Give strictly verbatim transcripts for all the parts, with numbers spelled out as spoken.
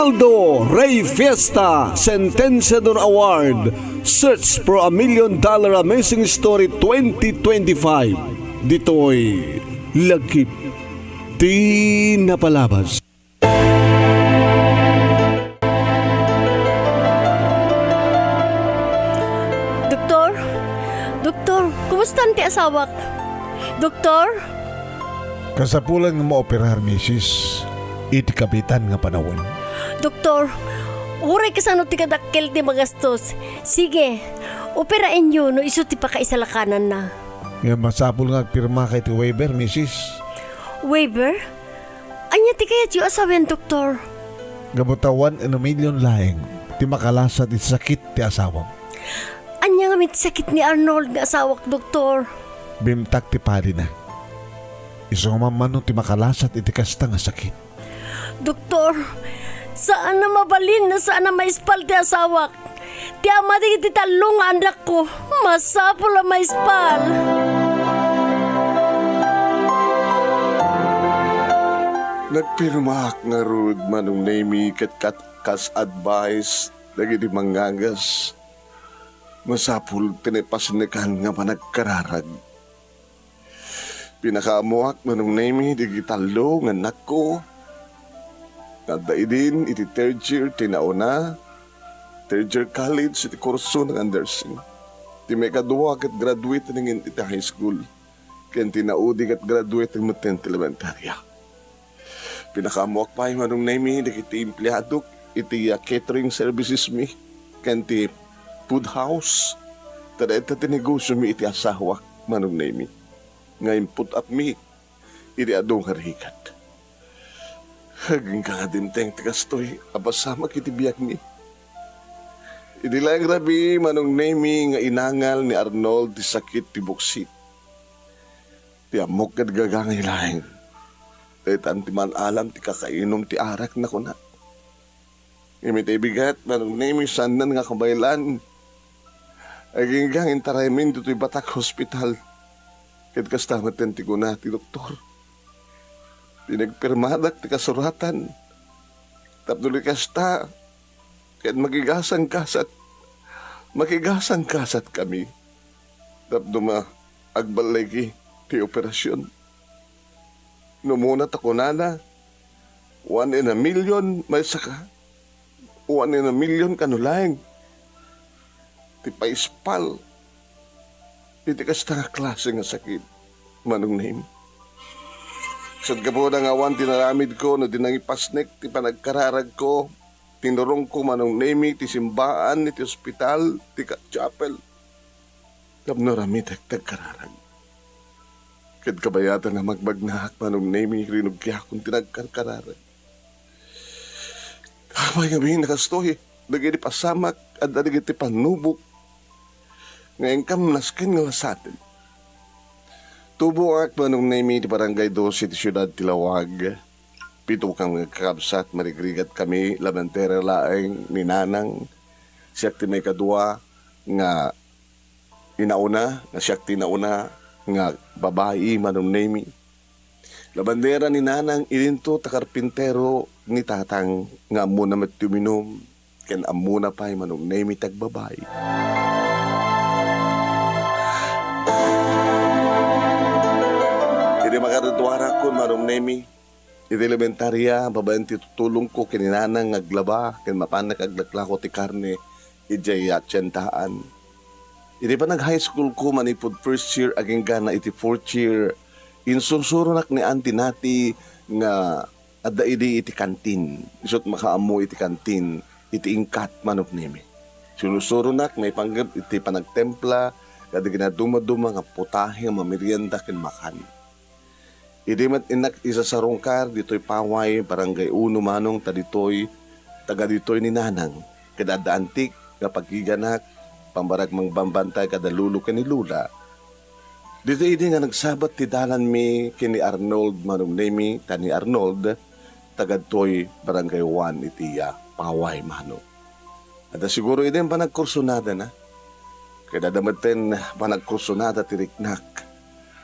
Aldo Rey Fiesta Sentenciador Award, Search for a Million Dollar Amazing Story twenty twenty-five. Ditoy lagip ti napalabas. Doktor? Doktor, kumusta ti asawak? Doktor? Kasapulan nga maoperar, misis, iti kabiitan nga panawen. Doktor, uray kasano ti kadakkel ti magastos. Sige, operaenyo no isu ti pakaisalakananna. Ngem masapul nga agpirmaka iti waiver, misis. Waiver? Ania ti kayatyo a sawen, doktor? Gapu ta one in a million laeng ti makalasat iti sakit ti asawam. Ania ngamin ti sakit ni Arnold nga asawak, doktor? Bimtak ti padina. Isu nga mammano ti makalasat iti kasta nga sakit. Doktor, saan a mabalin a saan a maispal ti asawak. Ti ama dagiti tallo nga annakko, masapul a maispal. Nagpirmaak ngarud, Manong Nemi, ket kat-, kas advice dagiti mangngagas, masapul ti naipasnekan nga panagkararag. Pinakaammoak, Manong Nemi, dagiti tallo nga annakko. Adda idin iti third year ti nauna, third year college iti kurso nga nursing. Ti maikadua ket graduate nen iti high school, ken ti naudi ket graduate metten ti elementarya. Pinakaammoak pay, Manong Nemi, dagiti empleadok iti, ah, catering services mi ken ti food house. Ta dayta ti negosyo mi iti asawak, Manong Nemi, nga imput-apmi iti adu nga rigat. Agingga nga dimteng ti kastoy a pasamak iti biagmi. Idi laeng rabii, Manong Nemi, nga inangal ni Arnold ti sakit ti buksit. Ti ammok ket gagangay laeng. Daytan ti man-alam ti kakainum ti arak, nakuna. Ngem iti bigat, Manong Nemi, saanna nga kabaylan. Agingga nga intaraymin ditoy Batak Hospital. Ket kasta metten ti kuna ti doktor. Pinagpirmadak ti kasuratan. Tapno di kasta, ket makigasanggasat, makigasanggasatkami. Tapno ma-, agballayki ti operasion. No umuna ta kunana, one in a million, maysa ka. One in a million kano laeng ti paispal iti kasta nga klase nga sakit, Manong Nemi. Ket gapu ta awan ti naramidko no di nangipasnek ti panagkararagko, tinurongko, Manong Nemi, ti simbaan iti ospital, ti ka-, chapel. Tapno aramidek ti agkararag. Ket kabayatan a magbagnaak, Manong Nemi, rinugkiakon ti nagkarkararag. Apay ngamin a kastoy, dagiti pasamak, adda dagiti pannubok nga inkam nasken nga lasaten. Tuboak, Manong Nemi, ti Barangay Doce ti siudad ti Laoag. Pito kami nga kakabsat, marigrigatkami, labandera laeng ni Nanang. Siak ti maikadua nga inauna, nga siak ti inauna nga babai, Manong Nemi. Labandera ni Nanang, idinto ta karpintero ni Tatang nga ammona met ti uminum, ken ammona pay, Manong Nemi, ti agbabai. Idi makaraduarakon, Manong Nemi, iti elementarya, babaen ti tutulongko ken ni Nanang nga aglaba ken mapanak aglaklako ti karne idiay atiendaan. Iti panag-high school ko manipud first year agingga na iti fourth year, insursuronak ni Auntie Nati nga adda idi iti kantin. Isut' makaammo iti kantin iti ingkat, Manong Nemi. Sursuronak maipanggep iti panagtempla kadagiti nadumaduma nga putahe nga mamerienda ken makan. Idi met innak isasarungkar ditoy paway, Barangay Uno manong ta ditoy, taga ditoy ni Nanang, ket adda antik nga pagiganak, pammarag mangbambantay kada lolo ken ni lola. Ditoy idi nga nagsabat ti dalanmi ken ni Arnold, Manong Nemi, ta ni Arnold, taga ditoy Barangay One iti, ah, paway manong. Adda siguro idi panagkursunadana. Ket adda metten panagkursunada ti riknak.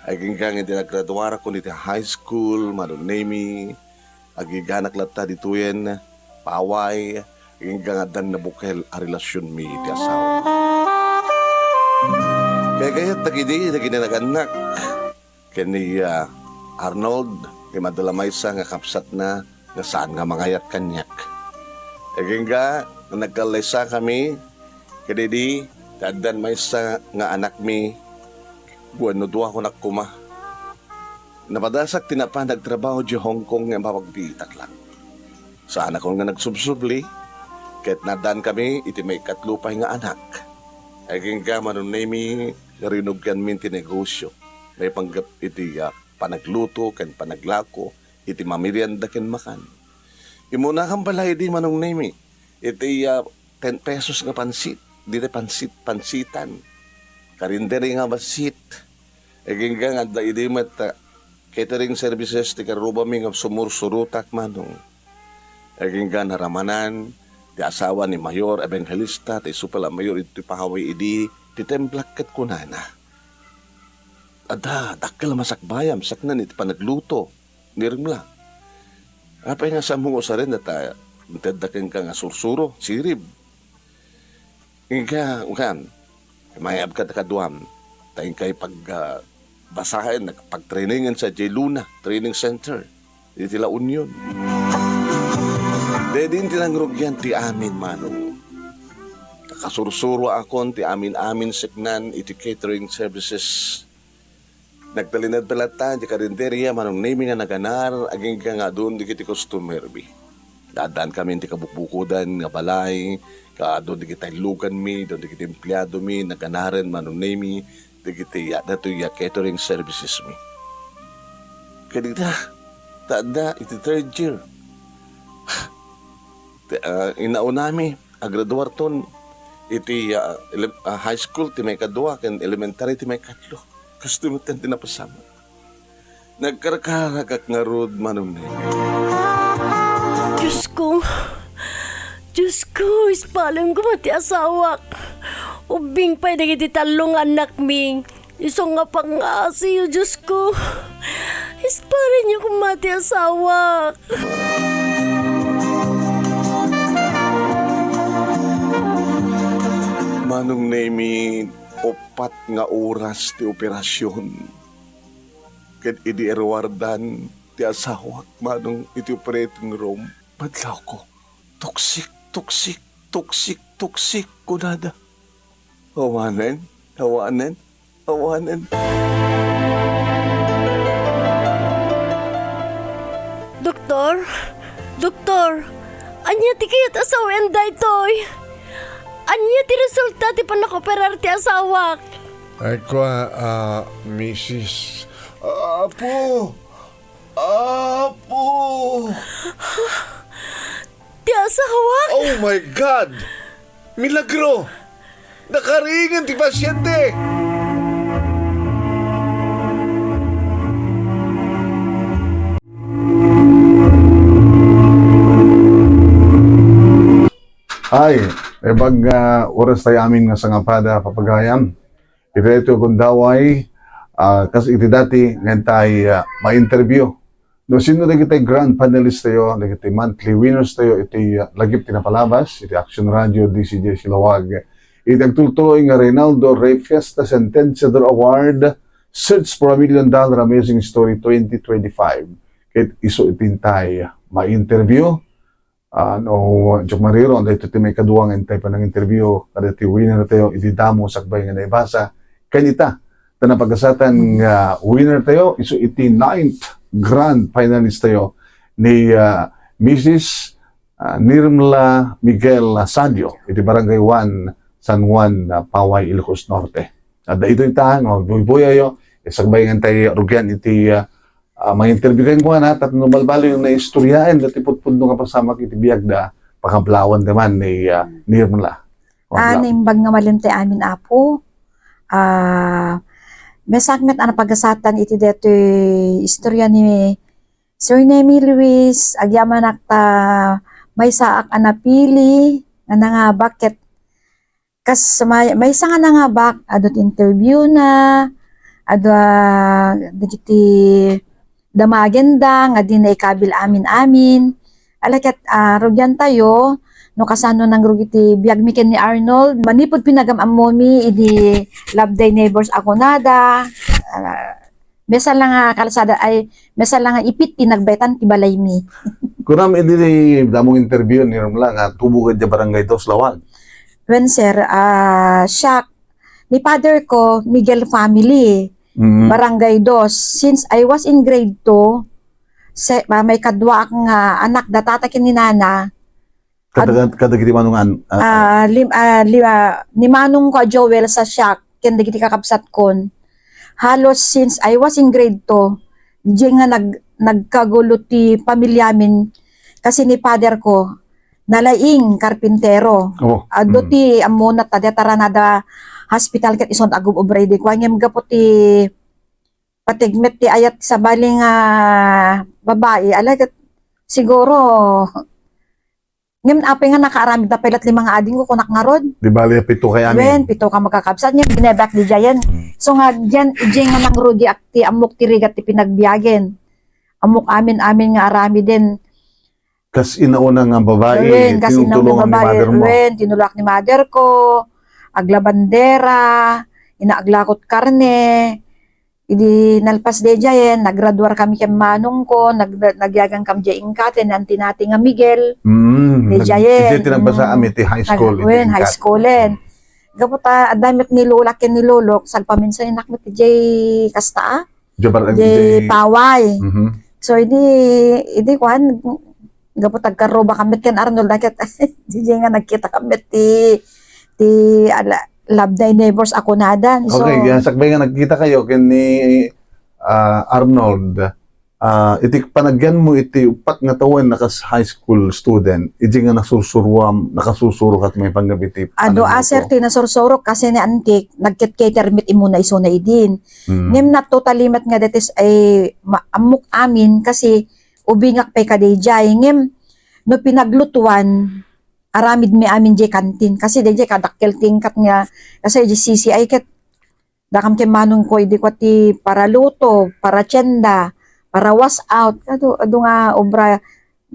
Agingga iti nagraduarakon iti high school, Manong Nemi, agiganak latta ditoyen, paway, agingga nga addan nabukel a relasionmi iti asawa. Kayat dagidi dagiti nagannakmi ken ni, ah, Arnold, ti madala maysa nga kabsatna nga saan nga mangayat kaniak. Agingga nga nagkallaysakami, kadidi, ta addan maysa nga anakmi, wenno dua kunak koma. Napadasak ti napan nagtrabaho idiay Hong Kong nga imbawag ti itaklang. Saanakon nga nagsubsubli, ket naaddankami iti maikatlo pay nga anak. Agingga Manong Nemi, rinugianmin ti negosio, maipanggep iti, ah, panagluto ken panaglako iti mamerienda ken makan. Immunakan pay la idi Manong Nemi, iti, ah, ten pesos nga pansit, dita pansit, pansitan. Karinderi nga pansit. Agingga nga adda idi met, ah, catering services ti karrubami nga sumursurotak, Manong. Agingga naramanan ti asawa ni Mayor Evangelista, ti isu pay la a mayor iti Paway idi, ti templak ket kunana, "Adda, dakkel a masakbayam saknaan iti panagluto, Nirmla. Apay nga saanmo nga usaren dayta intedda kenka nga sursuro, sirib?" Agingga, ukan, mayabka ta kaduam, ta inkay pag, ah, basaen, pagtrainingen sadiay Luna Training Center iti La Union. Dedin ti nangrugian ti amin, Manong. Nakasursuroakon ti amin-amin saknaan iti catering services. Nagtalinaed pay latta idiay karinderia, Manong Nemi, nga naganar, agingga nga adun dagiti customermi. Naaddankami iti kabukbukodan nga balay, ket adun dagiti talloganmi, adun dagiti empleadomi, naganaren, Manong Nemi, dagiti, ah, datoy, ah, catering servicesmi. Ket ita, ta adda iti third year. Ti, ah, inaunami, agraduarton iti, ah, ele-, ah, high school ti maikadua ken elementary ti maikatlo. Kastoy met ti napasamak. Nagkarkaragak ngarud, Manong Nemi. Diosko, Diosko, ispalem koma ti asawak. Ubbing pay dagiti tallo nga annakmi. Isu nga pangngasiyo, Diosko. Ispalenyo koma ti asawak. Manong Nemi, uppat nga oras ti operasion. Ket idi iruardan ti asawak, Manong, iti operating room, madlawko. "Toxic, toxic, toxic, toxic," kunada. Awanen, awanen, awanen. Doktor, doktor, ania ti kayat a sawen daytoy? Ania ti resulta ti pannakoperar ti asawak? Ay, kua, ah, misis. Apo! Apo! Ti asawak? Oh my God! Milagro! Nakariingen ti pasyente! Ay, ebag nga oras tayo amin nga sangapada, papagayam. Iti daytoy gundaway, ah, kas iti dati, nga intay, ah, ma-interview. No, sino dagiti grand finalist tayo, dagiti monthly winners tayo, iti, ah, lagip ti napalabas, iti Action Radio, D C J Silawag. Iti agtultuloy nga Reynaldo Rey Fiesta Sentenciador Award, Search for a Million Dollar Amazing Story twenty twenty-five. Ket isu iti intay ma-interview. Ah, no, Jok Mariro, daytoy ti maikadua nga intay panang-interview kadagiti winner tayo, idi damo sakbay nga naibasa. Ken ita, ta napagasatan nga winner tayo, isu iti ninth grand finalist tayo ni, ah, misis, ah, Nirmla Miguel Sadio, iti Barangay one, San Juan, ah, Paway, Ilocos Norte. At daytoy ita, nga magbuybuyayo, sakbay nga intay rugian iti, ah, ah, ma-interview kenkuana, tapno balbaliw nga istoryaen dati pudpudno nga pasamak iti biagda, pakablawan da man ni, ah, Nirmla. Ah, pakablawan. Naimbag nga malem ti amin, Apo. Ah, mesak met a napagasatan iti daytoy istorya ni Sir Nemi Luis, agyamanak ta maysaak a napili nga nangabak ket kas may-, maysa nga nangabak, adu ti interview na, adu, ah, dagiti damagenda nga di naikabil amin-amin. Ala ket, ah, rugiantayo, no kasano nangrugi ti biagmi ken ni Arnold, manipud pinagam-ammomi idi Love Thy Neighbors a kunada, ah, maysa la nga kalsada, ay, maysa la nga ipit ti nagbaetan ti balaymi. Kunam idi damo nga interview ni Romla nga tubo ka diay Barangay Dos, Lawag. Wen, sir, ah, siak, ni father ko, Miguel family, Mm. Barangay Dos. Since I was in grade two, se-, ah, maikadua nga anak da tata ken ni nana. Kada, kadagiti manong an-, ah, ah, lim-, ah, li-, ah, ni manongko a Joel sa siak, ken dagiti kakabsatkon. Halos since I was in grade two, diay nga nag-, nagkagulo ti pamiliamin, kasi ni father ko, nalaing karpintero. Oh, Adu mm. ti ammona ta diay taranada hospital ket isun agub-ubra idi kua, ngem gapu ti patigmet ti ayat sabali nga babai, ala ket siguro, ngem apay nga nakaaramid da pay lat lima nga adingko, kunak ngarud. Di bali, pito kay amin. Wen, pito ka makakabsat, ngem binebak di diayen. Mm. So nga, diay, diay nga nangrugiak ti ammok ti rigat ti pinagbiagen. Ammok amin-amin nga aramiden. Kas inauna nga babai, Wen, kas inauna tinutulong ni babai, mother mo. Wen, tinulak ni mother ko, aglabandera, ina aglakot karne. Idi nalpas daydiayen, naggraduar kami ken manong ko, nag-, nagyagan kami diay Ingkate, ni Auntie Nati nga Miguel. Mm, nag-, Daydiayen. Idiay ti nagbasa Mm. ami ti high school, Nag-, wen, high Ingkate. Schoolen. Gapu ta, adda met ni Lola ken ni Lolo, sagpaminsan innak met diay kasta, ah. Jabar ang Diay di Paway. Mhm. So, idi, idi kuan, gapu ta agkarrubakam met ken Arnold, ket, diay nga nagkitakam met ti, ti, ala, Love Thy Neighbors a kunadan. So, Okay, yan, sakbay nga nagkita kayo ken ni, ah, Arnold, ah, iti panagyanmo iti uppat nga tawen a kas high school student, idi nga nasusuroam, nakasusuro ket maipanggap iti Adu, panagyanmo. Ah, sir, ti nasursuro kasi ni Antik, nagket-cater met imuna isuna idin. Mm. Ngem natotally met nga that is a ma-, ammok amin kasi ubingak pay kadaydiay. Ngem no pinaglutuan, aramidmi amin diay kantin. Kasi daydiay kadakkel ti ingkat nga, kasi diay C C I ket dakam ken manong ko idi kua ti paraluto, paratienda, para wash out. Adu, adu nga obra,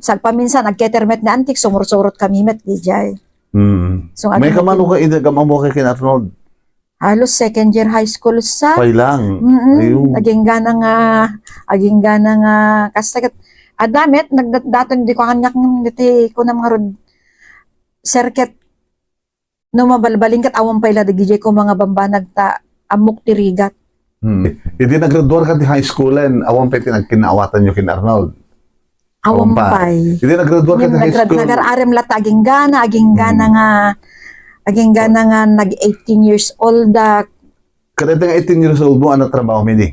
sagpaminsan, agketer met ni Antik, sumursurot kami met, diay. Mm. So, May adu, kamano ka idi agam-ammo kay ken Arnold? Halos second year high school sa. Pay lang. Mm-mm. Ayun. Agingga na nga, agingga na nga, kasta ket, adda met, nagdat-, daton di ko kanyak, diti, kunam ngarud, sir, ket, no mabalbalin ket awan pay la dagidiay ko mga bambanag ta ammok ti rigat. Hmm. Idi naggraduar ka ti high school, en, awan pay ti nagkinaawatanyo ken Arnold? Awan Awan pa. pay. Idi naggraduar ka Ngem ti high nagrad-, school? Nagar-arem latta aginggana, aginggana Hmm. nga, aginggana nga nag eighteen years old da. Kada nga eighteen years old mo, ano trabaho mo idi?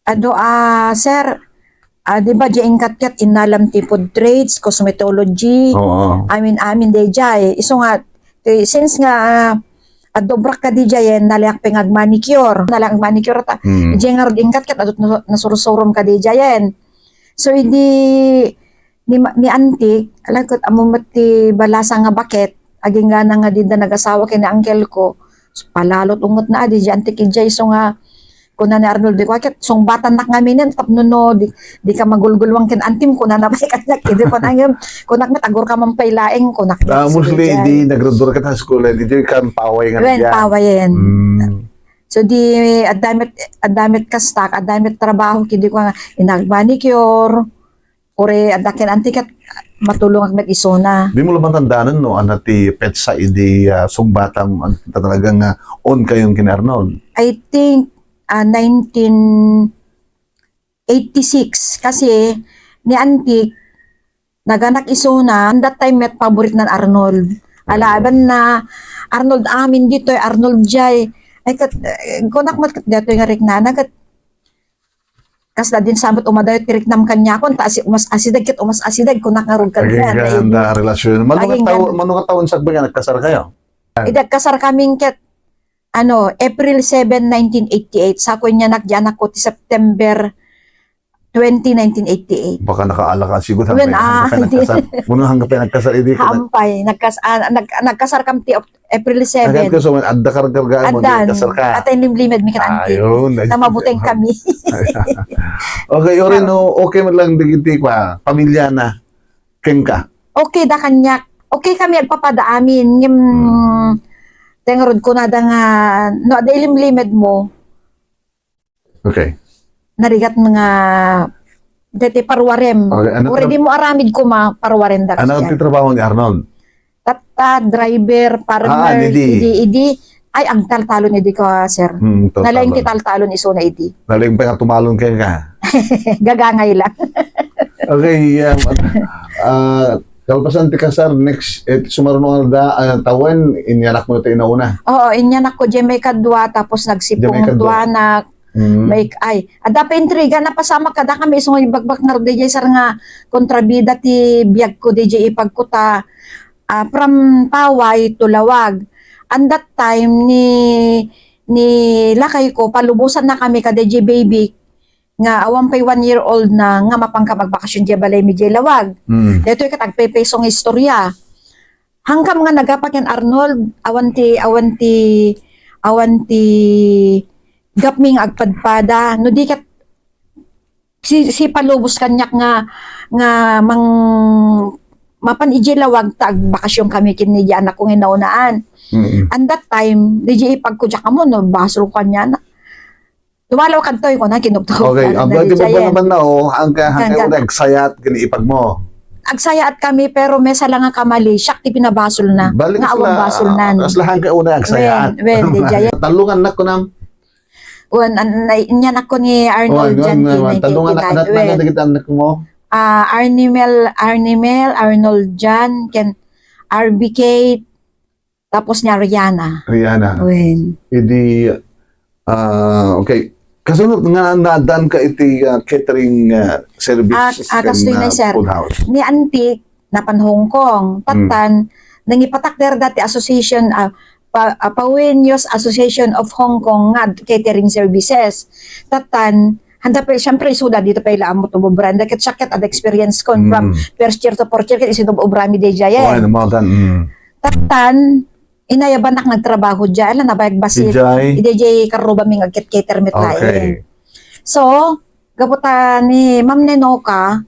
Adu, ah, sir, ah, di ba, diay ingkat ket innalam ti food trades, cosmetology, Oo. amin-amin daydiay. Isu nga, ti, since nga, ah, adda obrak kadi diayen, nalayak pay nga agmanicure. Nalayak agmanicure ta. Mm. Diay ngarud ingkat ket adu na-, nasursurom kadi diayen. So, idi ni ma-, ni Antik, ala ket ammo met ti balasa nga baket, aginggana nga dida nagasawa ken ni uncle ko. Palalot unget na, adi, diay Antik idiay, isu nga, kuna ni Arnold, di ko, ket sungbatannak ngamin, tapno no, di, di ka magulgulwang ken antim, kuna na pay kaniak, idi ko nangem, kunak met, agurka man pay laeng, kunak Ah, met, mostly, diay. Di nagradura ket high school, eh, di kan Paway nga Wen, diay. Pawayen. Mm. So, di, adda met, adda met kastak, adda met trabaho, kidi ko nga, inagmanicure, Kuri, adda ken Antik ket matulongak met isuna. Di mo la matandaan no, ano ti petsa idi, ah, sungbatam, talagang, ah, on kayon ken Arnold? I think, ah, nineteen eighty-six. Kasi ni Antik, naganak isuna, that time met paboritnan Arnold. Alaban na, "Arnold amin ditoy, Arnold jay." Ay, ket, eh, kunak met ket datoy nga riknana, ket Kasla din sa met umadayo ti riknam kaniakon, ta asi-, umas-asideg ket umas-asideg, kunak ngarud kaniana. Agingganan da a relasyon. Mano nga Agingganan. Tao-, mano nga taon sakbay nga nagkasar kayo? Idi agkasar kami ket, ano, April seven, nineteen eighty-eight. Sako inyanak di anak ko ti September twenty, nineteen eighty-eight. Baka nakaala ka, siguro Wen, hanggang, ah, hanggang hindi. Nagkasar. Muna hanggang nagkasar, hindi ko nag- Hampay, nagkas-, ah, nag-, nagkasar kami ti Oc-, April seven. Agad ka, so, adda karkargaan mo, Addan. Di kasar ka. Atay limlimed mi kan Antik. Ayun, ayun. Na mabuteng kami. Okay, ori no, okay man lang digiti kwa, pamilya na. Kenka? Okay da kaniak. Okay kami agpapada amin. Ngem, Hmm. Ten ngarud kunada nga, no, adda ilimlimed mo, Okay. Narigat nga deti parwarem. Okay, ano Already tra- mo aramid koma, parwarem da Ano kasi ti yan. trabaho ni Arnold? Tatta, driver, farmer, Ah, idi. Idi, idi. Ay, agtaltalon idi ka, sir. Hmm, taltalon. Nalaing ti taltalon isuna idi. Nalaing pa nga tumalon kayo ka. Gagangay lang. Okay, um, ah, kalpasan ti kasar, next, eh, sumaruno nga da, ah, tawen, inyanak mo iti inauna. Oo, inyanak ko, diay maikadua, tapos nagsipong Diay maikadua. tuanak, Mm. maik-, ay, adda pa intriga, napasamak kada kami, isu nga ibagbak nga diay sar nga kontrabida ti biag ko, diay ipagkuta, ah, from Paway to Lawag. And that time, ni, ni lakay ko, palubosan na kami kada diay baby, nga awan pay one year old na nga mapanka magbakasyon diay balay mi diay Lawag. Mm. Daytoy ket agpaypayso nga istorya. Hangkam nga nagapa ken Arnold, awan ti, awan ti, awan ti gapmi nga agpadpada. No di ket si, si palubos kaniak nga, nga mang-, mapan idiay Lawag ta agbakasyon kami ken ni anakko nga naunaan. Mm. And that time, diay ipagko diak ammo, no, basol ko kaniana. Tumalaw kadtoy ko na, kinugto ko Okay, ka, ang dali dati mo ba dyan. naman na, oh, ang ka-, ang Kan-, ka-, kan- una, agsayat, ken ipag mo. Agsayaat kami, pero may sala nga kamali, siak ti pinabasol na. Balik Nga awan sila, basol nan. Sila hangka una, agsayat. Wen, wen, di dyan. Talungan na ko na. Wen, an-, na-, inyanak ko ni Arnold Oh, dyan, wen, wen, wen. Talungan na, kinay-, anak na, wen. Nagkita anak mo? Ah, Arnimel, Arnimel, Arnold dyan, ken R B K, Tapos ni Ariana. Ariana. Wen. Idi, ah, okay. Kasunod nga naaddan ka iti, ah, catering, ah, service Ah, ah, ken, kastoy na, ah, sir. Food house. Ni Antique, napan Hong Kong. Hmm. Tattan, nangipatakder dati association, ah, pa, ah, Pawinyos Association of Hong Kong nga catering services. Tattan, handa pa, siyempre, isuda dito pa ila amo to, Brenda. Ket siya ket, ada experience ko, from Hmm. first year to fourth year, ket isu to obra mi, di jay, eh. Oh, ano mo, tan, hmm. Tattan, inayabanak nagtrabaho diay, ala, nabayag bassit. Ijay? Ijay, ijay karruba mi nga agketketer met laeng. Okay. So, gapu ta ni Ma'am Nenoka,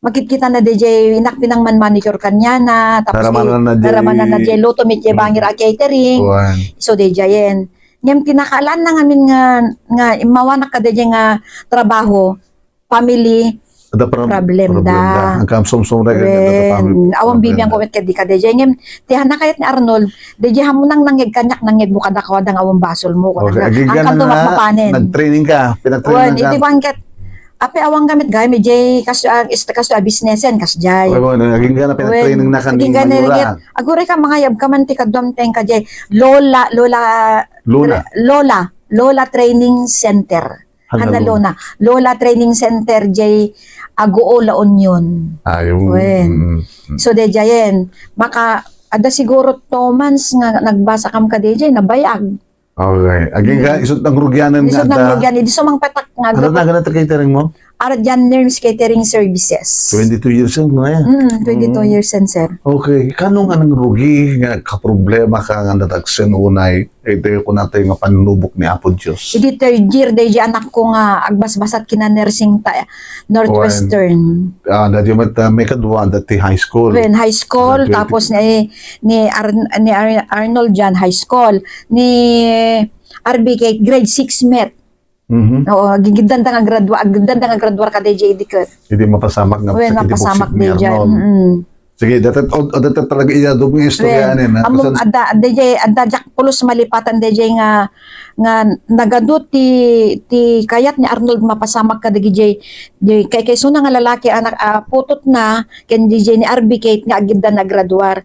makitkitanna dijay, inak pinang man-manicure kaniana, tapos Naramananna i-, dijay naramananna dijay luto met jay Mm. bangir a catering. Kuan. So, dijayen. Ngem ti nakaalanna ngamin nga, nga immawanak kadijay nga trabaho, family Ada pro-, problem problem da. da. Ang kamsumsum da, Wen, ada family awan problem bibiang da. Ko met kadi kadijay. Ngem, ti hanakayat ni Arnold, dijay hamunang nangngeg kaniak, nangngeg mo kadakada nga awan basol mo, Okay, kunana. Agingga Ang na kanto nga, mapanen. Nag-training ka, pinag-training Wen, ka. Iti bangket, ape awan gamit gayam, ijay, kas-, ah, is-, kasto a businessen, kasjay. Okay, wen, agingga na Wen, pinag-training na kan agingga na Mayura. Nangngeg. Aguray ka, mangayab ka man ti kaduam teng kadjay. Lola, Lola, Luna. Lola, Lola Training Center. Hannah Hannah Luna. Luna. Lola Training Center, jay Aguo, La Union. Ay, yung, Wen. Mm, mm. So, dijayen, maka, ada siguro two months nga nagbasa kam ka dijay, nabayag. Okay. Agingga, Mm. Isut nangrugianan Isut nga da. Nangrugian, idi sumangpetak nga Ano gapu-, na, ganun catering mo? Arjan Nerms Catering Services. Twenty-two years old na yan. Mm, twenty-two Mm. years yan, sir. Okay. Kano nga nangrugi nga kaproblema ka nga natagsen unay? Iti kunatay nga panlubok ni Apo Dios. Idi third year, daydi anak ko nga agbasbasat kina nursing ta, Northwestern. Wen. Ah, dati met, ah, may kadua, dati high school. Wen, high school, Graduated. Tapos ni, ni Ar-, ni Ar-, Arnold dyan, high school. Ni R B K, grade six met. Mhm. Oo, gigiddan da nga gradua-, agiddan da nga graduar ka daydi idi ket. Idi mapasamak nga Wen, sakit ti mapasamak buksit ni daydi. Arnold. Mm. Sige, data, o, o, data talaga iyadog nga istorya Wen, ni, na, among pasan- adda, adda jay, adda jak pulos malipatan daydi nga, nga nagadu ti, ti kayat ni Arnold mapasamak kadagidi jay, jay kay, kay suna nga lalaki anak, ah, putot na, ken daydi ni R B Kate nga agiddan a graduar.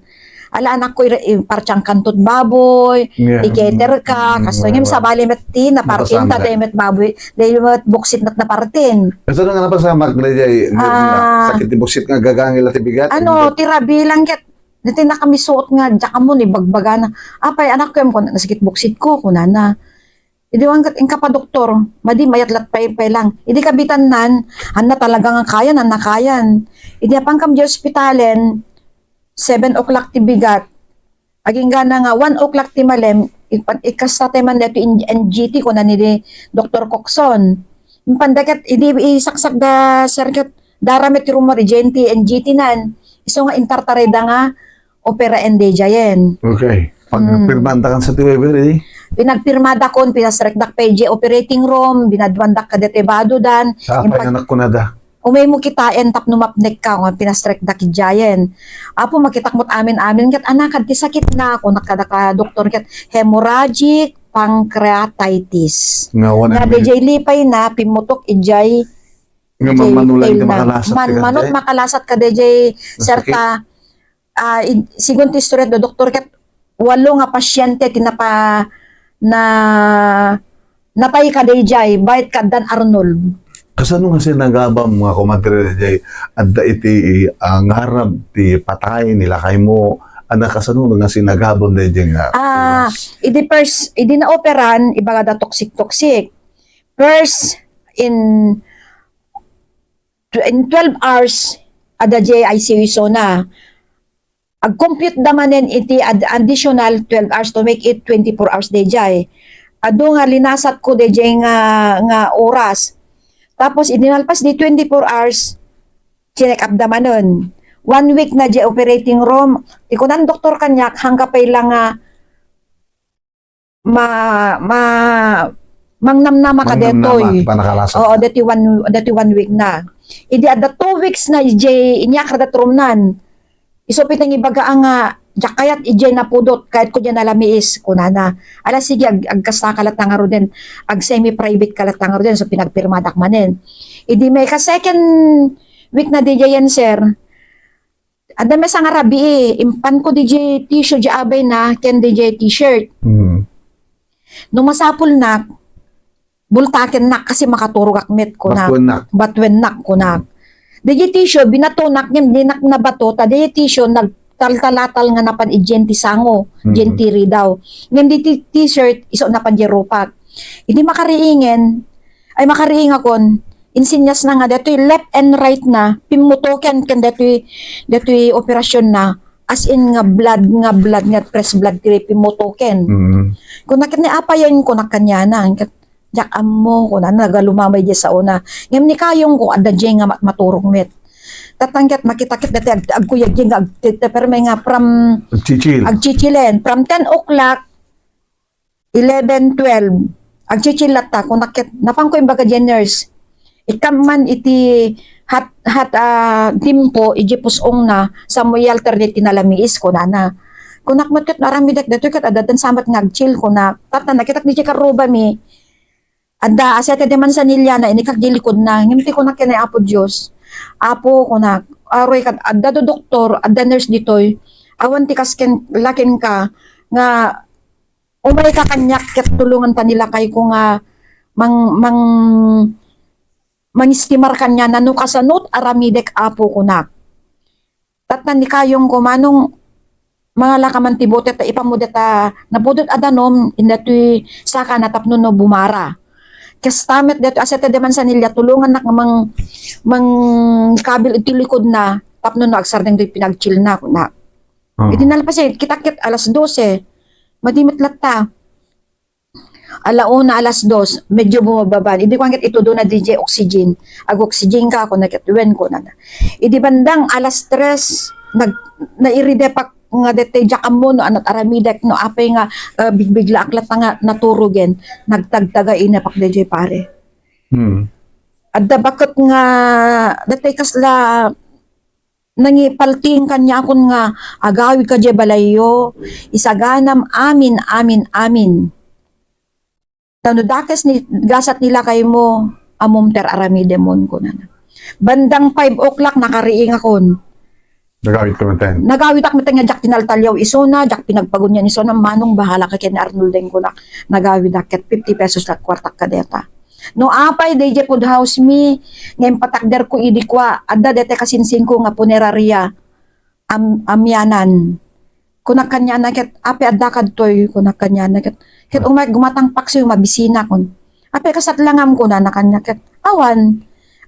Ala, anak ko, ira-, i-, partian kantot baboy, Yeah. i-cater ka, Mm, kasto ngem mm. Sabali met ti napartin, Napasamak. Ta day met baboy, day met buksit met napartin. Kaso nga napasamak, daydi, Ah. sakit ti buksit nga gagangil ti bigat, Ano, bigat. Ti rabi lang ket, dati nakamisuot nga, diak ammo ni bagbagana. Apay, anak ko, em, kun-, nasakit buksit ko, kunana. Idi wan ket inka pa doktor, madi mayat lat pay, pay lang. Idi kabitannan, anna talaga nga kayan, anna kayan. Idi apan kam di ospitalen, seven o'clock ti bigat. Agingga na nga one o'clock ti malem, ipa-, ikasta tayo man dito in N G T, kuna ni Doktor Coxon. Impan dagiti idi isaksak da, sir, ket dara met ti rumor, ijay ti N G T nan. Isu nga intartarayda nga operaen daydiayen. Okay. Pag Mm. pirmanda kan sa ti waiver, eh? Pinagpirmadakon, pinastrekdak pay idiay operating room, binadwandak kadaytoy badodan. Sa Yung apay pag- nga nakkunada? Umay mo kitaen tapno mapnekka, nga pinastrekdak idiayen. Apo, makitak mo't amin-amin, ket, "Anak, kad ti sakitna," kunak kada ka doktor, ket, "Hemorrhagic pancreatitis." Nga, one Nga, and daydiay lipayna, pimmutok idiay Nga idiay manmanulan ti tailna. Makalasat ti Manmanot kadjay? Makalasat ka daydiay, Nasakit? Serta, ah, id-, sigun ti istorya do doktor, ket walo nga pasyente ti napa-, na-, natay ka daydiay, bayat ka addan Arnold. Kasano nga sinagabam nga kumadre daydiay? Adda iti, ah, ngarab ti patay ni lakaymo. Ana, kasano nga sinagabam daydiay nga Ah, oras? Idi first, idi naoperan, ibagada toxic-toxic. First, in tw-, in twelve hours, adda diay I C U isuna. Ag-compute da manen iti ad-, additional twelve hours to make it twenty-four hours daydiay. Adu nga linasat ko daydiay nga, nga oras. Tapos, idi nalpas di twenty-four hours, chinek up da manen. One week na diay operating room. Ti kunan doktor kaniak, hangka pay la nga ma-, ma-, mangnamnama ka Mangnamnama detoy. Ti panakalasat Oo, na. Deti one, deti one week na. Idi adda two weeks na, idiay inyakar da trumnan. Isu pay ti nangibaga nga, "Diak kayat idiay napudot, kayat ko diay nalamiis," kunana. Ala, sige, ag-, agkasta ka latta ngaruden, ag-semi-private ka latta ngaruden, so pinagpirmadak manen. Idi may ka second week na diay yan, sir, adda met sa nga rabii, impan ko diay tissue diay abayna, ken diay t-shirt. Mm. No masapulnak, bultakennak kasi makaturogak met, kunak. Batuennak. Batuennak, kunak. Diay tissue, binatonak, ngem dinak nabato, ta diay tissue, nagtaltalatal nga napan idiay ti sango, Mm. diay ti ridaw. Ngem diay t-shirt, isu napan diay rupak. Idi makariingen, ay makariingakon, insinyasna nga detoy left and right na, pimmutoken ken detoy, detoy operasyon na, as in nga blood, nga blood, nga fresh blood ti pimmutoken. Mm. Kunak ket ni apayen, kunak kaniana, ket diak ammo, kunana, nagalumamay diay saona. Ngem ni kayongko, adda diay nga mat-, maturog met. Tatangket, makitak ket deti ag-, agkuyag diay nga ag-, te-, te-, perme nga from Agchichil. Agchichilen. From ten o'clock, eleven, twelve, agchichil latta, kunak ket, napanko imbaga diay nurse. Ikkan man iti hat-, hat-, ah, timpo, idiay pus-ongna, "Samuel, alternate ti nalamiis," kunana. Kunak met ket, "Aramidek detoy ket adda sa met nga agchill," kunak. Tattan, nakitak diay karrubami. Adda, a siete de manzanilla na, inikak diay likodna. Ngem ti kunak ken ni Apo Dios, "Apo," kunak, "aroy kad-, adda do doktor, adda nurse ditoy. Awan ti kas ken, la kenka, nga umayka kaniak ket tulonganta ni lakayko nga mang-, mang-, mangistimar kaniana no kasano ti aramidek, Apo," kunak. Tattan ni kayongko, "Manong, mangalaka man ti bote ta ipammo deta napudot a danum, inda toy sakana tapno no bumara." Kasta met detoy a siete de manzanilla, tulongannak nga mang-, mangkabil iti likodna tapno no agsardeng toy pinagchillna, kunak. Oo. Idi nalpas, eh, kitak ket alas dose. Madi met latta. Ala una, alas dos, medyo bumababa. Idi kuan ket itudona diay oxygen. "Ag-oxygen ka," kunak ket, "Wen," kunana. Idi bandang alas tres, nag-, nairidepak nga detoy, diak ammo no ania ti aramidek, no apay nga, ah, bigbiglaak latta nga naturogen. Nagtagtaga inapak daydiay, pare. Hmm. Adda baket nga, detoy kasla, nangipaltiing kaniakon nga, "Agawidka diay balayyo, isaganam amin, amin, amin. Ta no dakes ni, gasat ni lakaymo, ammom ti ar-aramidemon," kunana. Bandang five o'clock, nakariingakon. Nagawidka met ten? Nagawidak met ten nga diak tinaltaliaw isuna, diak pinagpagunian isuna, "Manong, bahalaka ken ni Arnold," kunak. Nagawidak ket fifty pesos la ti kuartak kadeta. No apay, daydiay food house mi, nga impatakderko idi kua, adda daytoy kasinsingko nga punerarya, am-, amianan. Kunak kaniana ket, "Apay adda kadtoy?" kunak kaniana ket, ket umay gumatang paksiw, mabisina kun. "Apay kasat langam?" kunana kaniak ket, "Awan."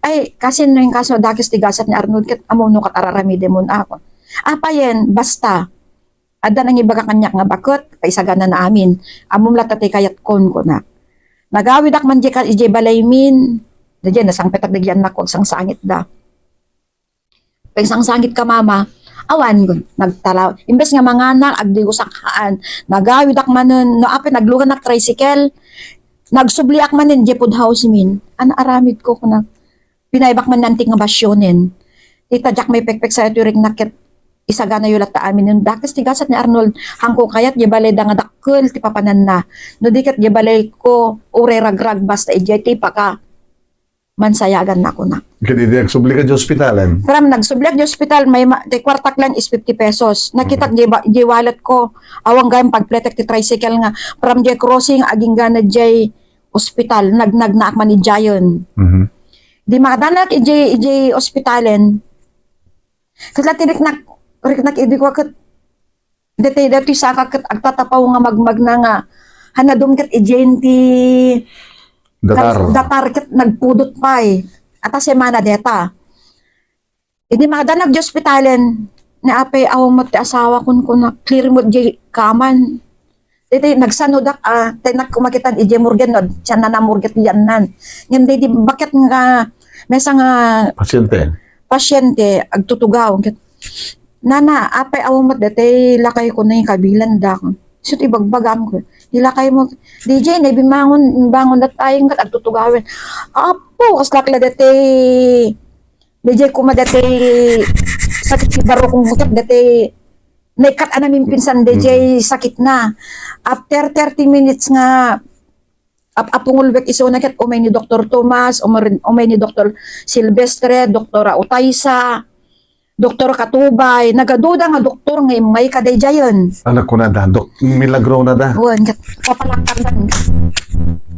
"Ay, kasin no inkaso dakes ti gasat ni Arnold ket ammom no kat ar-aramidemon," a kun. "Apayen, basta." Adda nangibaga kaniak nga baket, paisaganana amin. "Ammom latta ti kayatkon," kunak. Nagawidak man diay ka-, idiay balaymin. Daydiay, nasangpetak dagiti annakko, agsangsangitda. "Pagsangsangitka, Mama, Awan, nagtalaw. Imbes nga manganak, agdigosak haan. Nagawidak manen, no, apay, nagluganak tricycle. Nagsubliak manen, diay food house min. Ano aramid ko, kuna. Pinaybak man nanti nga basyonen. Ita, diak maipekpek sa ito, riknak ket isagana yo latta amin. Dakes ti gasat ni Arnold, hangko kayat, diay balay da nga dakkel, ti papananna. No di ket, diay balay ko, uray ragrag, basta idiay ti paka. Mansayagan na kunak. Ket idi agsubli ka di ospitalen? Pero nagsubliak di ospital, may ma-, ti kuartak lang is fifty pesos. Nakitak Mhm. di ba-, di wallet ko, awan gayam pagpletek ti tricycle nga, from di crossing, agingga na di ospital, nagnagnaak man idiayen. Mhm. Di makadanak iji, iji ospitalen, Ket la ti riknak, riknak idi ko ket, deti, deti saka ket agtatapaw nga magmagna nga hanadum ket idiay ti Datar. Datar ket nagpudot pay. Ata semana deta. Idi makadanag di ospitalen, ni apay awan met ti asawa kun kuna, clear mo di kaman. Daytoy, nagsanodak, ah, tay nak kumakitan idiay morgue, no, siya na namorgue ti yannan. Ngem daydi, baket nga, maysa nga Pasyente. Pasyente, agtutugaw. Ket, "Nana, apay awan met daytoy lakay ko na ikabilan da." So, ti bagbagam ko, "Di lakay mo, D J, na bimangon, bangon dat ayong ket agtutugawen." Apo, kaslak la daytoy, D J, kuma daytoy sakit ti barukong ket daytoy Naikkat a namimpinsan dayjay sakitna. After thirty minutes nga ap-, apungulbek isuna ket umay ni Doktor Tomas, umay, umay ni Doktor Silvestre, Doktora Otaysa, Doktor Katubay, nagaduda nga doktor nga immay kadayjayen. Anak ko na da, dok-, milagro na da. Wen, ket papalakpakan.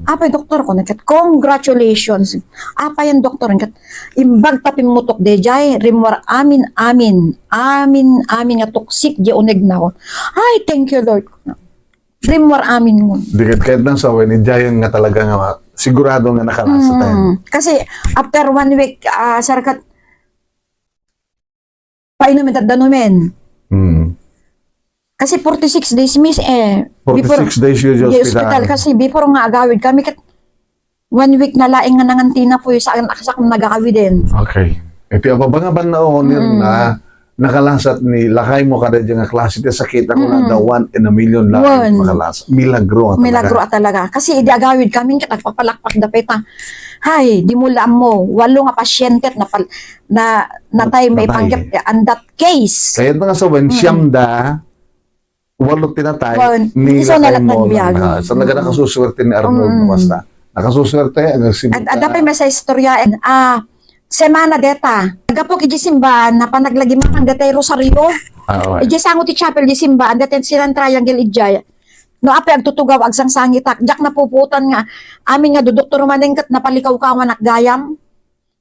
Apay doktor ko, ket congratulations. Apay ang doktor, ket imbag ta pimmutok dayjay, rimmuar amin, amin, amin, amin nga tuksik di unegna. Ay, thank you, Lord. Rimmuar amin mo. Di ket kayat nang sawen, idiayen nga talaga nga ma-, sigurado nga nakalasa tayo. Mm. Kasi after one week, ah, sir, ket painumen, taddanumen. Mm. Kasi forty-six days, miss, eh. Before, forty-six days yung di hospital. Hospital. Kasi before nga agawid kami, ket one week na laeng nga nangantina po, saan, saan nagawiden. Okay. Iti ababa nga bannaon, mm, na nakalasat ni lakay mo kada dyan nga klase ti sakit, ako na, mm, the one in a million lang makalasat. Milagro talaga. Milagro talaga. Kasi idi agawid kami, ket agpapalakpak da peta. Hay, di mo lam mo, walo nga pasyente na pal-, na, natay, natay. Maipanggep, eh, and that case. Kaya nga sa wen, mm, siyam da, walo ti natay, wen, ni iso na lakay lang mo nagbiag. Sa naga nakasuswerte ni Arnold, mm, basta. Nakasuswerte, ang simba. At, at dapat may sa istorya, and, ah, semana deta. Nagapok iji simbahan, na panaglagimang deta rosario. Ah, okay. Iji sango ti chapel, di simbahan, deta silang triangle ijay. No, apay agtutugaw, agsangsangitak. Diak napuputan nga, amin nga dudoktor manen ket napalikawkawan agayam.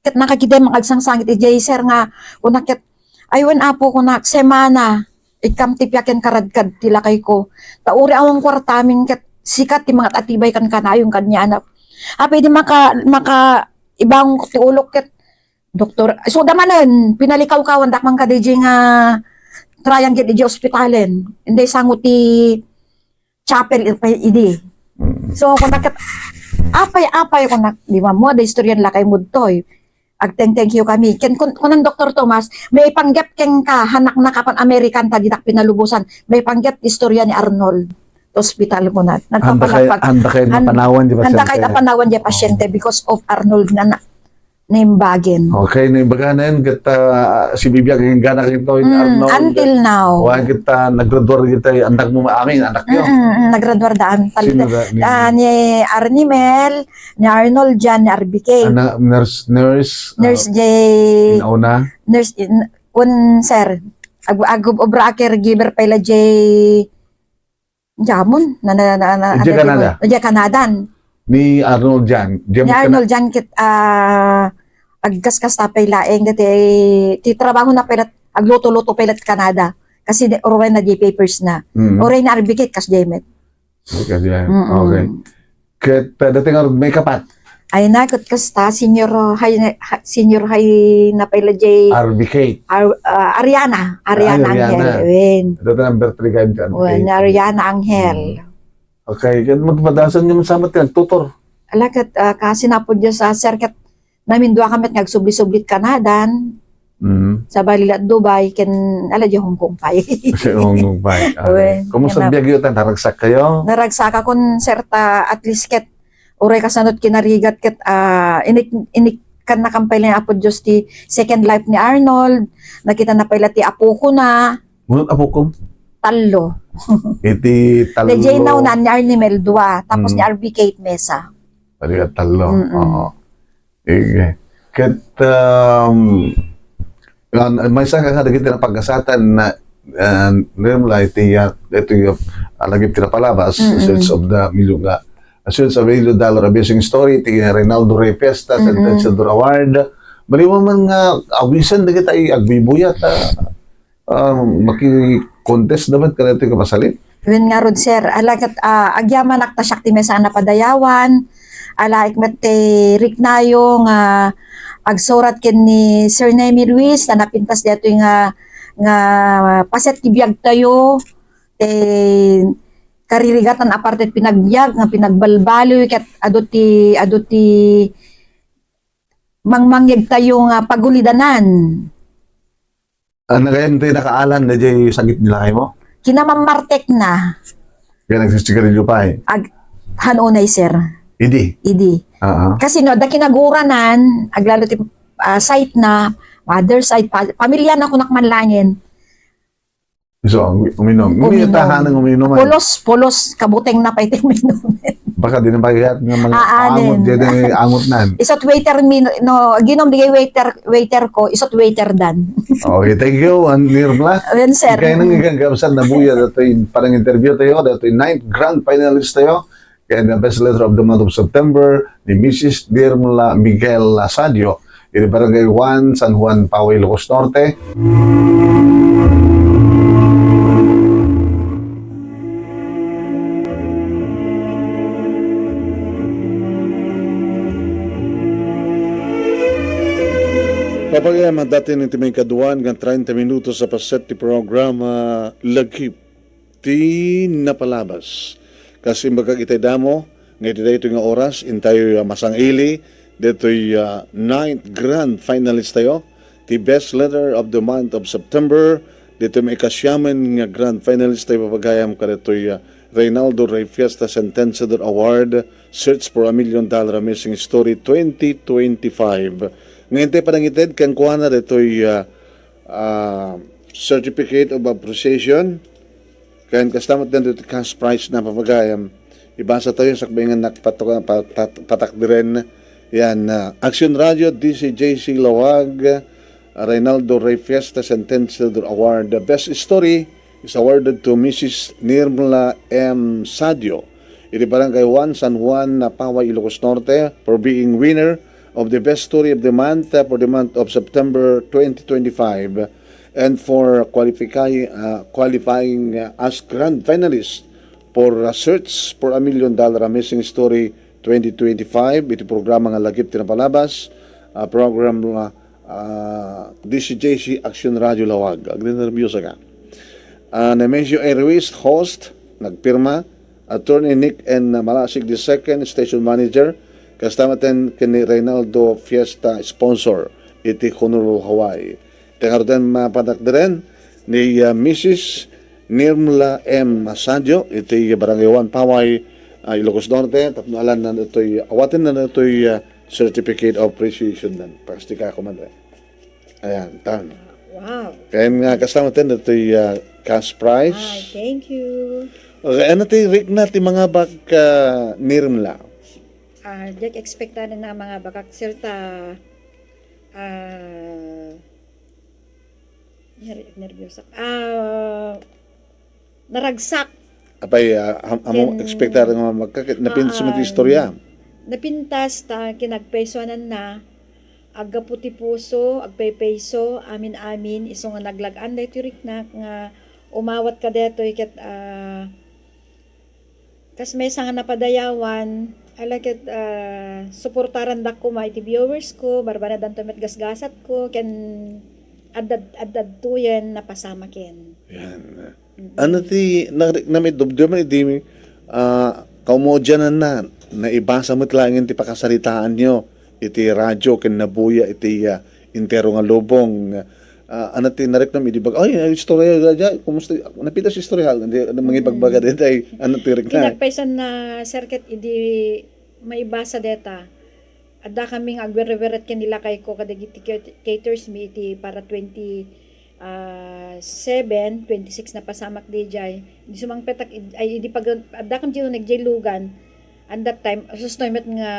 Ket nakagidem nga agsangsangit idiay, sir, nga kunak ket, "Ay, wen, Apo," kunak, "semana, ikkam ti piaken karadkad ti lakay ko. Ta uray awan kuarta amin ket sika ti mangat-atibay kan kanayon kaniana." Apay di maka-, maka-, ibangon ko ti ulok ket, "Doktor," so, da manen, pinalikawkawan dak man kadaydi nga triangle idiay ospitalen. Inday sango ti chapel pay idi. Mm. So, kunak ket, "Apay, apay," kunak, "di mammo, da istoryan lakay mo ditoy. Agteng-thank you kami." Ken kun-, kunan Doktor Tomas, "Maipanggep kenka, hanaknak apan American ta didak pinalubosan. Maipanggep ti istorya ni Arnold." Hospital ko na. Handa kay, nagpapalakpak. Handa kay han-, napanawan di pasyente. Handa kay napanawan di pasyente because of Arnold nga na, naimbagen. Okay, naimbagan na yan. Ket, ah, si Bibi, agingganak ito, mm, Arnold. Until now. Wa, ket, ah, naggraduar kita, anak mo, amin, anak niyo. Mm, mm, mm, naggraduar daan. Sino da, ni, ah, ni Arnie Mel, ni Arnold Jan, ni R B K. Ana, nurse, nurse, nurse, ah, J. Inauna? Nurse, in, un, sir. Ag-, ag-, obra a caregiver pay la J. Jamon, na, na, na, na, idiay Canada. Idiay Canadan. Ni Arnold Jan. Ni Arnold Jan ket, ah, agkaskasta pay laeng, dati, ti trabaho na pay lat, agluto-luto pay lat Canada. Kasi di, uray na di papers na. Mm. Uray na R B K, kas Jemet. Kas Jemet. Mm-mm. Okay. Ket, ah, dati nga may kapat. Ay na, ket kasta, senior high, ha-, senior high na pay la jay R B K. Ar-, ah, Ariana. Ariana Angel. Ay, Ariana. Wen. Ito na number three kayo dyan. Wen, okay. Ariana Angel. Hmm. Okay, ket magpadasan niyo man sa amat, nagtutor. Ala, ket, ah, kasi na po Diyos, ah, sir, ket namin dua kami, ket ngagsubli-sublit Canadan. Hmm. Sabali la Dubai ken ala di Hong Kong pay. Sa Hong Kong pay. Wen, kumusta biagyo ta? Naragsak kayo? Naragsak akon, sir, ta at least ket uray kasano't kinarigat ket, ah, inik-, inikkan na kan pay la ni Apo Dios ti second life ni Arnold. Nakita na pay la ti apokona. Ngunit apoko? Tallo. Iti tallo. Ni Jay Naunan, ni Arnie Mel, dua. Tapos ni R B Kate Mesa. Padi ka tallo. Mm-mm. Oo. Ige. Ket, um, an-, maysa ka kadagiti napaggasatan na, uh, Nermla iti, uh, iti, uh, alagip ti napalabas, Search of the Million, uh, Search of a Million Dollar Amazing Story, ti Reynaldo Rey Fiesta Sentenciador Award. Bali mo man nga awisen dagiti agbibuyat, ah, ah, maki-contest da met kadagitoy kapasalin? Wen ngarud, sir, ala ket, ah, agyamanak ta siak ti maysa a napadayawan, ala met ti riknayo nga agsurat ken ni Sir Nemy Ruiz ta napintas daytoy nga, nga paset ti biagtayo, ti karirigatan a parte ti panagbiag nga pinagbalbaliw ket adu ti, adu ti mangmangyegtayo nga pagulidanan. Ah, nagayam ti nakaalan daydiay sakit ni lakaymo? Kinamammartekna. Kaya nagsisigarilyo pay? Ag-, han unay, sir. Idi? Idi. Ah, ah. Kasi no, adda kinaguranan, aglalo ti, ah, side na, mother side, pa-, pamilya na kunak man langin. So, ang uminom. Uminom. Uminom. Tahanang uminom, ay. Pulos, pulos, kabuteng na pay ti uminom. Baka di na pagayat nga mga angot, di na angot nan. Isot waiter mi, no, ginom di kay waiter, waiter ko, isot waiter dan. Okay, thank you, An-, Nirmla. Wen, sir. Kaya nang igang kabsat na buya, datoy parang interview tayo, datoy ninth grand finalist tayo, kaya the best letter of the month of September, ni Missus Nirmla Miguel Lasadio, iti Barangay one, San Juan, Paway, Ilocos Norte. Papagayam, dati iti may kaduan nga treinta minutos a paset ti programa Lagip ti Napalabas. Kas imbagak itay damo, nga iti daytoy nga oras, intayo, ah, masang-ili, daytoy, ah, ninth grand finalist tayo, ti Best Letter of the Month of September, daytoy maikasiamen nga grand finalist tayo papagayam kadaytoy, ah, Reynaldo Rey Fiesta Sentenciador Award, Search for a Million Dollar Amazing Story twenty twenty-five. Nga intay panangited kenkuana daytoy, ah, ah, Certificate of Appreciation, ken kasta met daytoy ti cash prize na papagayam. Ibasa tayo sakbay nga nak-, pat-, pat-, patakderen. Yan, ah, Action Radio, D C J C Lawag, ah, Reynaldo Rey Fiesta Sentenciador Award. The best story is awarded to Missus Nirmla M Sadio, iti Barangay one, San Juan, Paway, Ilocos Norte, for being winner of the best story of the month, uh, for the month of September twenty twenty-five, and for qualify-, uh, qualifying, uh, as grand finalist for, uh, Search for a Million Dollar Amazing Story twenty twenty-five, iti programa nga Lagip ti Napalabas, uh, program, uh, ah, D C J C Action Radio Lawag. Agninerbiosaka. Ah, Nemesio A Ruiz, host, nagpirma, Attorney Nick N Malasig the second, station manager, kasta met ken ni Reynaldo Fiesta, sponsor, iti Honolulu, Hawaii. Ti ngaruden, mapatakderen ni, ah, Missus Nirmla M Sadio, iti Barangay one, Paway, ah, Ilocos Norte, tapno alanna daytoy, awatenna daytoy, ah, Certificate of Appreciation dan. Pakastika ko man, eh. Ayan, tan. Wow. Kaya nga, kasta met daytoy, ah, cash prize. Ay, thank you. Okay, ano ti rikna ti mangabak, ah, Nirmla? Ah, diak expectanan a mangabakak, sir, ta, ah, ner-, nerviosa. Ah, naragsak. Apay, ah, am-, amo ken, expectar nga magka-, napintas met ti istorya. Napintas ta kinagpaysoananna, aggapu ti puso, agpaypayso, amin-amin, isu nga naglag-an daytoy riknak nga umawat kadaytoy ket, ah, kas maysa nga napadayawan, ala ket, ah, suportarandak koma iti viewers ko, barbanadanto met gasgasat ko, ken adda-, adda-, adtoyen napasamaken. Yan. Mm. Ano ti, na, na may dubdub man iti, ah, kaumodiananna, naibasa met laeng ti pakasaritaanyo iti radyo ken nabuya iti, ah, entero nga lubong. Ah, ano ti nariknam idi bag-, "Ay, ay, istorya, ja, ja, kumusta?" Napita sa istorya, hindi, ano, mangibagbaga Mm. dayta, ay, ano ti Ti rikna? nagpaysan na, sir, ket idi maibasa dayta, adda kami nga agwerreweret ken ni lakayko kadagiti cat-, caterers mi iti para twenty, ah, seven, twenty-six napasamak diay. Idi sumangpetak id-, ay, idi pag-, adda kami diay uneg diay lugan, and that time, sustoy met nga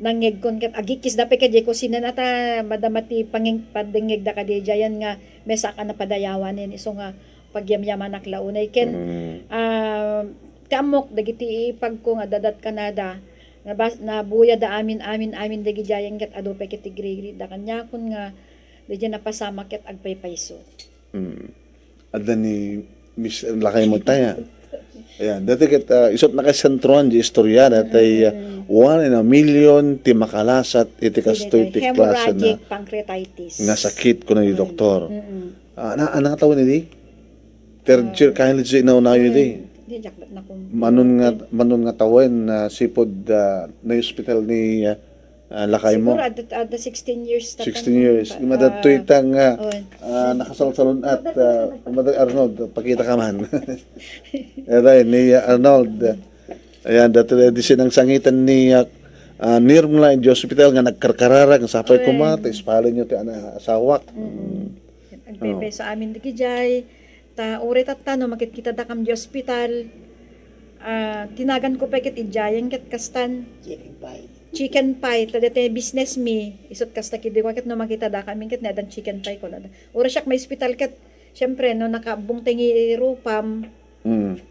nangngegkon ket agikisda pay kadiay kusina na ta madama ti pangin-, pandengngegda kadiay diayen nga mesa a napadayawanen. Isu nga pagyamyamanak la unay ken, Mm. ah, ti ammok dagiti ipagko nga adda Canada, nabas-, nabuyada amin, amin, amin dagidiayen ket adu pay ket ti great-greatda kaniakon nga diay napasamak ket agpaypayso. Mm. Adda ni Miss lakaymo tayo. Ayan, dati ket, ah, isut nakasentroan di istorya, dati, ah, Mm. one in a million ti makalasat iti kastoy ti klase na Hemorrhagic pancreatitis. nga sakit, kuna ni Mm. doktor. Mm-mm. Ah, na, ano nga tawen idi? Third Ah, year college di naunayo idi. Di, diak met nakum-, Manon nga, manon nga tawen na sipud, ah, na-hospital ni, ah, ah, lakaymo. Siguro adda, adda sixteen years ta Sixteen kan-, years. ah, Madadtoy ta nga, oh. ah, nakasalsalun-at, ah, Madad Arnold, pakita ka man. Aray, ni, ah, Arnold. Ayan, dati di sinangsangitan ni, ah, ah, Nirmla in the hospital nga nagkarkararag, nga sapay Aray. kuma, ta ispalen nyo ti ana-, asawak. Mm. Mm. Agpaypayso amin dagidiay. Ta uray tatta no makitkitadakam di ospital, ah, tinaganko pay ket idiayen ket kastan Chicken pie. chicken pie. Ta daytoy business mi, isut kasta kiddiwa ket no makitadakam ket ni addan chicken pie ko. Uray siak maospital ket, siyempre, no nakaabbongtay nga rupam, Mm.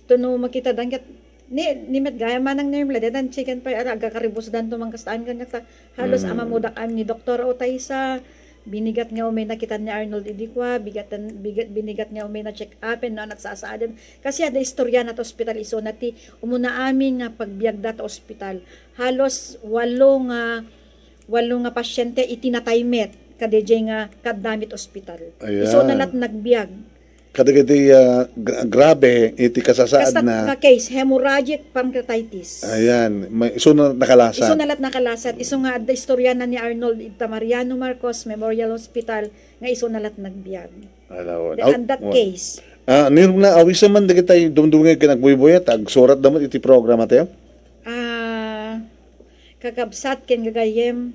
to no makitadan ket, ni, ni met gayam manang Nirmla, daytan chicken pie, ara, agkakaribusdan to man kastan ken kasta, halos Mm. amamudak am ni Doktor Otaysa, binigat nga umay nakitan ni Arnold idi kua, bigatan, bigat, binigat nga umay na-check-upen, no, nagsasaaden. Kasi adda istorya na ta ospital, isuna ti umuna amin nga pagbiagda ta ospital. Halos walo nga, walo nga pasyente iti natay met, kadiay nga kaddamit ospital. Ayan. Isuna lat nagbiag. Kadagiti, ah, gra-, grabe iti kasasaad Kasta na nga case, hemorrhagic pancreatitis. Ayan, may, isu na nakalasat. Isu na lat nakalasat. Isu nga adda istorya na ni Arnold ita Mariano Marcos Memorial Hospital nga isu na lat nagbiag. Alaw-, The, aw-, and that wa-, case. Ah, Nirmla, awisan man dagiti dumdumngeg ken agbuybuya, ta agsurat da met iti programa tayo. Ah, Kakabsat ken gagayyem,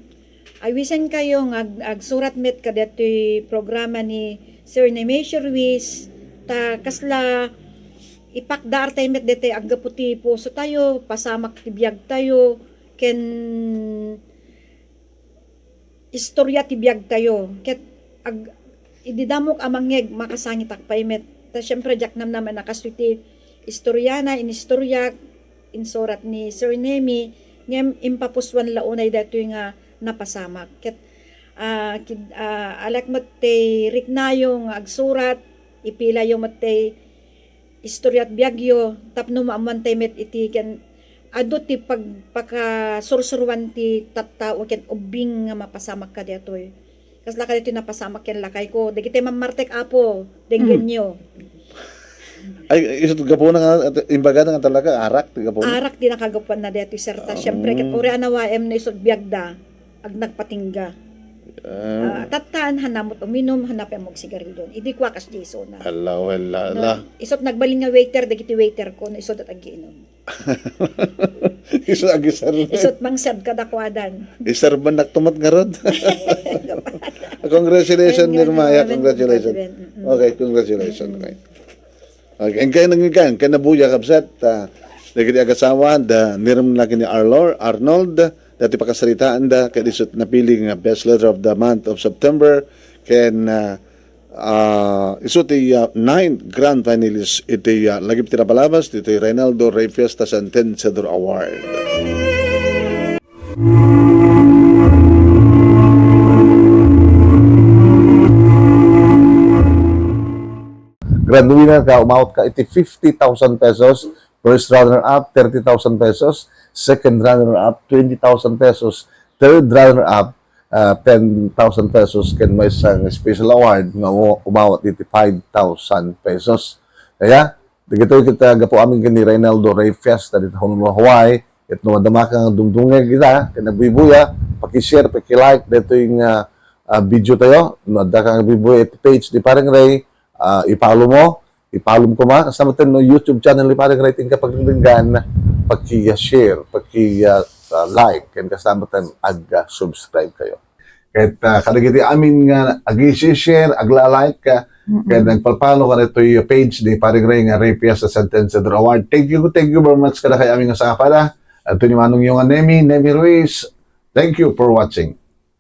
awisenkayo nga ag-, agsurat met kadaytoy programa ni Sir Nemesio Ruiz, ta kasla ipakdaar tayo met daytoy aggapu ti puso tayo, pasamak ti biag tayo, ken istorya ti biag tayo. Ket ag-, idi damok a mangngeg, makasangitak pay met. Ta siempre, diak namnamaen a kastoy ti istoriana, inistoriak, insurat ni Sir Nemi, ngem impapusuan la unay daytoy nga napasamak. Ket, ah, kid-, ah, alek met ti riknayo nga agsurat, ipilayo met ti istorya ti biagyo tapno maammoantay met iti ken adu ti pag-, pakasursuroan ti tattao ken ubbing nga mapasamak kadaytoy. Kasla kadaytoy napasamak ken lakayko. Dagiti mammartek, Apo, denggenyo. Ay, isu ti gapuna nga, at imbagana nga talaga, arak ti gapuna. Arak ti nakagapuanna daytoy, sir, ta. Ah. Siempre, ket uray a nawaem no isu ti biagda, ag nagpatingga. Ah. Ah, tattan, hanamot uminum, hanapem magsigarilyo. Idi kua kas Jason na. Ala, wala, No, ala. Isut nagbalin nga waiter, dagiti waiter ko, no isu dat agiinum. Isu agiserve. Isut mangserve kadakuadan. Iserve man naktumat ngarud. Congratulations, Ayun nga, Nirmaya. Nirmaya. Congratulations. Mm-mm. Okay, congratulations. Mm-mm. Okay. Okay, engkay nangyigan, kay nabuya, kabsat, ah, dagiti agasawa, da, Nirm laki ni Arlor, Arnold, dati pakasaritaan da, kay isut napili nga best letter of the month of September, ken, ah, ah, isu ti, ah, ninth grand finalist iti, ah, lagip ti nabalabas, ditoy Reynaldo Rey Fiesta Sentenciador Award. Grand winner ka, umawat ka iti fifty thousand pesos. First runner-up, thirty thousand pesos. Second runner-up, twenty thousand pesos. Third runner-up, ah, ten thousand pesos. Ken maysa nga special award nga u-, umawat iti five thousand pesos. Kaya, dagitoy ket gapu amin ken ni Reynaldo Rey Fiesta dita Honolulu, Hawaii. Ket no madama ka nga dumdumngeg ita, ken nagbuybuya, paki-share, paki-like daytoy nga, ah, video tayo. No, adda ka nga bibuhi iti page ni Paring Ray, ah, i-follow mo, i-follow mo koma. Kasta met no YouTube channel ni Paring Ray, ti inka pagdenggan, paki-share, paki, ah, like, ken kasta met ag-subscribe kayo. Ket, ah, kadagiti amin nga agi-share, agla-like, ah, ken nagpalpalo kadagitoy page ni Paring Ray nga Ray Pias sa Sentencia Award. Thank you, thank you very much kadakayo amin nga sangapala. At ni manong yung Nemi, Nemi Ruiz. Thank you for watching.